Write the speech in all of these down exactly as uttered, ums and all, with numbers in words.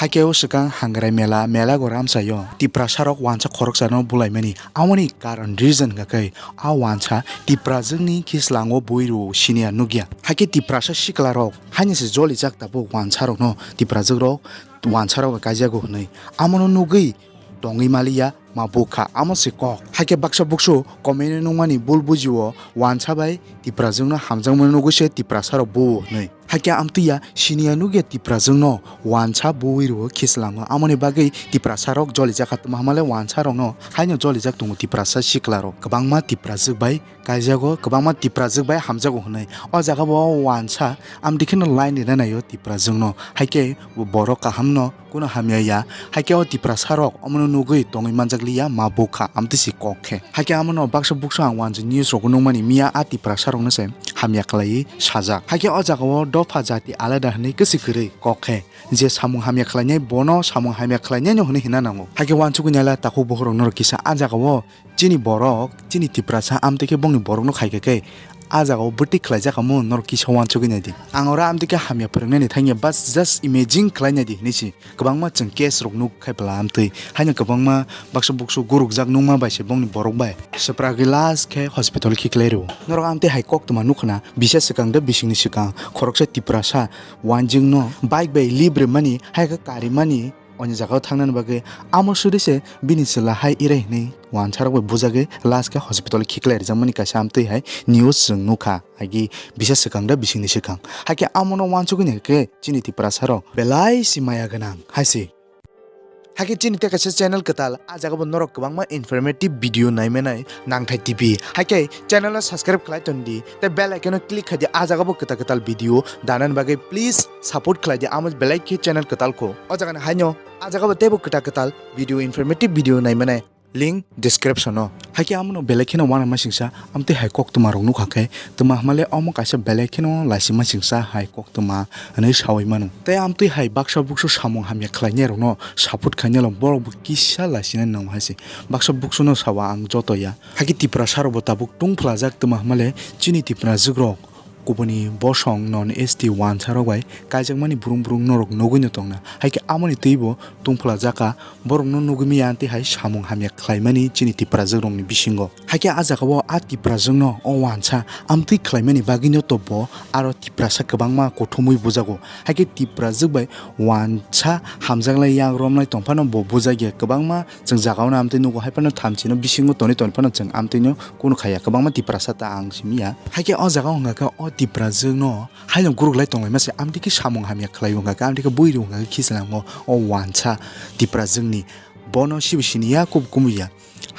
Hakhe o swkang Hangrai mela, mela go ramsaio Tiprasa rok wansa khoroksano bulaimani. Amoni karon reason hwnkha khe a wansa Tiprajwkni khislango bui rwo siniya nukya. Hakhe Tiprasa sikla rok haino se jolijak tabuk wansa rokno Tiprajwk rok wansa rok bai kaijago hwnwi. Amono nugwi tongwi maliya ma bukha, amo se kok. Hakhe baksa buksu comment nungmani bul bujio wansa bai Tiprajwkno hamjakmani nugwi se Tiprasa rok buo hwnwi. Hakhe amtwi ya siniya nukya Tiprajwkno wansa buwi rwo khislangno. Amoni bagwi Tiprasa rok jolijak kha, tamo hamale wansa rokno haino jolijak tongo Tiprasa sikla rok. Kwbangma Tiprajwk bai kaijago, kwbangma Tiprajwk bai hamjago hwnwi. O jaga bo wansa amtwi kheno line rina naio Tiprajwkno. Hakhe borok kahamno kuno hamya ya. Hakhe o Tiprasa rok omono nugwi tongwi manjak liya ma bukha, amtwi si kok khe. Hakhe amono baksa buksa ang wanjwi news rogo nukmani miya a Tiprasa rokno se hamya khlaiwi sajak. Hakhe o jaga o dopha jati alada hwnwi kwswi kwrwi kok khe. Je samung hamya khlainai bono samung hamya khlainai no hwnwi hina nango. Hakhe wansugwi naila takhuk bokhorok norok kisa a jaga o chini borok, chini Tiprasa amtwi khe bongni borokno khaikha khe a jaga o bwtwi khlaijak amo norok kisa wansugwi naidi. Ang oro amtwi khe hamya phwrwngnani thangya bas just imagine khlai naidi hinwi si. Kwbangma chwng case rok nuk khai pla amtwi. Haino kwbangma baksa buksu gurukjak nungma bai se bongni borok bai. Swpra glass khe hospital khiklai rwo. Norok amtwi hai koktwma nukha na, bisa swkang da bisingni swkang khoroksa Tiprasa wanjwngno bike bai lip rwmani, hai khe karimani, oni jagao thangnani bagwi amo suri se bini chwla hai irai hinwi wansa rok bai bujagwi last khe hospital khiklai rwjakmani kaisa amtwi hai news chwng nukha. Agi bisa swkang da bisingni swkang. Hakhe amono wansugwi naikhe chini Tiprasa rok belai si maya gwnang hai se. Hakhe chini tei kaisa channel kwtal, a jaga bo norok kwbangma informative video naimanai Nangthai T V. Hakhe channel no subscribe khlai ton di, tei bell icon no click khai di, a jaga bo kwtal kwtal video danani bagwi please support khlai di, amo belai khe channel kwtal kho. O jaga ni haino a jaga bo teibo kwtal kwtal video, informative video naimanai link description o. Hakhe amono belai kheno uanamasingcha amtwi hai koktwma rok nukha khe, twma hwnmale omo kaisa belai kheno laisimasingcha hai koktwma hwnwi saui mano. Tei amtwi hai baksa buksu samung hamya khlainai rokno support khainai rok borok bo kisa laisinani nango hai se. Baksa buksuno sawa ang joto ya. Hakhe Tiprasa rok bo tabuk tungphlajak, twma hwnmale chini Tiprajwk rok kubuni bosong non S T wansa rok bai kaijakmani brung brung norok nugwi no tongna. Hakhe amoni twibo tungphlajak kha, borokno nugwi maya amtwi hai samung hamya khlaimani chini Tiprajwk rokni bisingo. Hakhe a jaga o a Tiprajwkno o wansa amtwi khlaimani bagwino to bo aro Tiprasa kwbangma kuthumwi bujago. Hakhe Tiprajwk bai wansa hamjaknai yak romnai tongphano bo bujakya kwbangma. Chwng jagao no amtwi nugo, hai phano thamchi no bisingo tonwi toni phano chwng amtwi no kunu khaya, kwbangma Tiprasa ta ang simi ya. Hai khe o jaga o hwnka khe o Tiprajwk no haino guruk lai tong lai ma se, amtwi khe samung hamya khlai o hwnka khe, amtwi khe bui rw hwnka khe khichla nango o wansa Tiprajwk ni, bono sibo sini ya, kub kumu ya.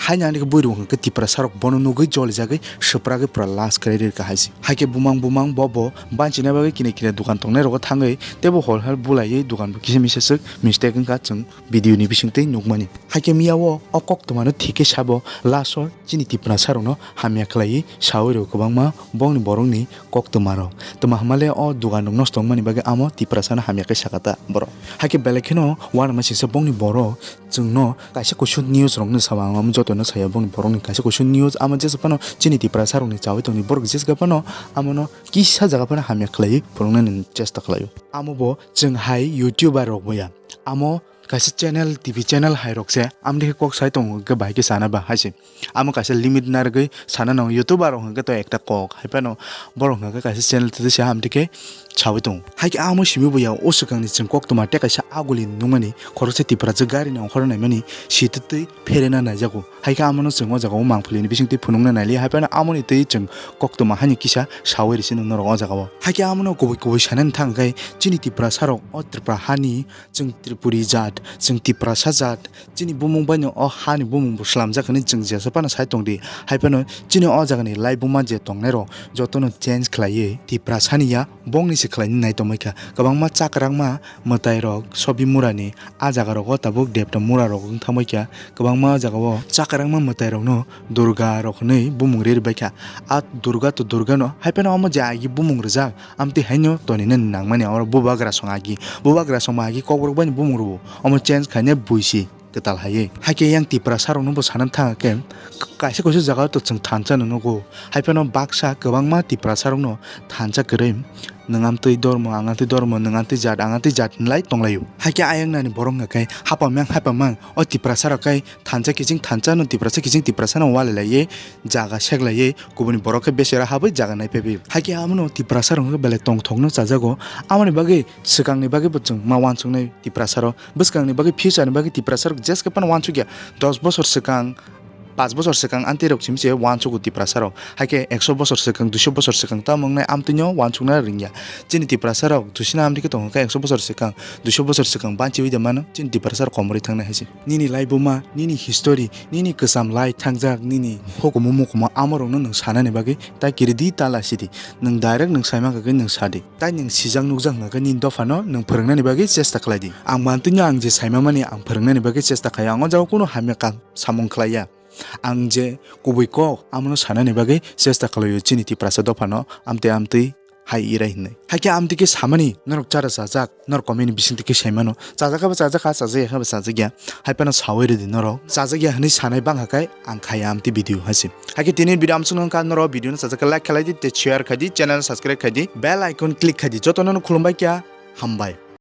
Haino amtwi khe bui rw hwnka khe Tiprasa rok bono nugwi joli jagwi swpragwi pura last kwrwi rw kha hai se. Hai khe bumang bumang bo bo banchina bagwi kini kini dukan tongnai rogo thangwi teibo hol hal bulaiwi dukan bo kisa misa swk mistake wngkha chwng video ni bisingtwi nukmani. Hakhe miyao o koktwmano thik khe sabo, last o chini Tiprasa rokno hamya khlaiwi sawi rw kwbangma bongni borokni koktwmarok. Twma hwnmale o dugan rok nosto wngmani bagwi amo Tiprasano hamya khe sakha ta borok. Hakhe belai kheno uanamasingcha bongni borok chwngno kaisa kusu news rokno sao, ang amo jotono saya bongni borokni kaisa kusu news, amo jesa phano chini Tiprasa rokni chawi tongni borok jesa phano amono kisa jaga phano hamya khlaiwi phunuknani chesta khlaio. Amo bo chwng hai YouTuber rok bo ya. Amo kaisa channel, T V channel hai rok se, amtwi khe kok sai tongo hwnkhe bahai khe sana ba hai se. Amo kaisa limit narwgwi sana nango, YouTuber rok hwnkhe to ekta kok, hai phano borok hwnkhe kaisa channel twi se amtwi khe saui tongo. Hai khe amo simi bo ya, o swkangni chwng koktwma tei kaisa aguli nukmani, khoroksa Tiprajwk gari ni ongkhorna naimani sitwtwi pherena naijago. Hai khe amono chwng o jaga o mangpili ni bisingtwi phunukna naili, hai phano amoni twi chwng koktwma haino kisa saui rw sino norok o jaga o. Hai khe amono kubui kubui sanani thang khe chini Tiprasa rok o Tripura hani chwng Tripuri jat, chwng Tiprasa jat, chini bumung baino o hani bumung bo swlamjak hwnwi chwng jesa phano sai tongdi. Hai phano chini o jagani laibuma je tongnai rok jotono change khlaiwi Tiprasani ya bongni se khlainai tongmai kha. Kwbangma chakwrangma mwtai rok sobi murani a jaga rogo tabuk debda mura rok wng thangbai kha. Kwbangma jagao chakwrangma mwtai rokno Durga rok hwnwi bumung ri rwbai kha. A Durga to Durga no, hai phano omo je agi bumung rijak, amtwi haino tonina nangmani oro bubagra song agi. Bubagra song agi kokborok bai bumung rwo. Omo change khaina buisi kwtal haiwi. Hakhe yang Tiprasa rokno bo sana thang khe kaisa kaisa jaga to chwng thansa no nugo. Hai phano baksa kwbangma Tiprasa rokno thansa kwrwi Nwng amtwi dormo, ang amtwi dormo, nwng amtwi jat, ang amtwi jat hinlai tonglaio. Haikhe ayang nani borok hwnkha khe hapamang hapamang o Tiprasa rok khe thansa kiching thansa no Tiprasa kiching Tiprasa no walai laiye jaga sek laiye kubuni borok khe besera habwi jaga nai phaibaio. Haikhe amono Tiprasa rok hwnkhe belai tongthok no chajago. Amoni bagwi swkang ni bagwi bo chwng ma wansuk nai Tiprasa rok, bwskang ni bagwi future ni bagwi Tiprasa rok jeske phano wansuk ya. Dos bosor swkang, paanch bosor swkang amtwi rok simi se uansugo Tiprasa rok. Haikhe ekso bosor swkang, duiso bosor swkang tamo wngnai amtwino uansukna ringya. Chini Tiprasa rok dusina amtwi khe tongo khe ekso bosor swkang, duiso bosor swkang banchiwi de mano chini Tiprasa rok komorwi thangnai hai se. Nini laibuma, nini history, nini kwcham lai thangjak, nini hukumu mukumu amorokno nwng sanani bagwi ta kiridi ta lasidi. Nwng direct nwng saima kagwi nwng sadi. Tai nwng sijak nukjak hwnkha khe nini dophano nwng phwrwngnani bagwi chesta khlai di. Ang mantwino ang je saima mani ang phwrwngnani bagwi chesta khaio. Ang o jaga kunu hamya kam samung khlaiya. Ang je kubui kok amono sanani bagwi chesta khlaio chini Tiprasa dophano amtwi amtwi hai irai hinwi. Haikhe amtwi khe samani norok chara chajak, norok comment ni bisingtwi khe saimano. Chajak khe bo chajak kha, chajak ya khe bo chajak ya. Hai phano sawi rwdi norok. Chajak ya hinwi sanai bangkha khe ang khaiya amtwi video hai se. Haikhe tini video amsukno wngkha norok video no chajak khe like khlai di tei share khai di, channel subscribe khai di, bell icon click khai di. Jotono no khulumbai kya hambai.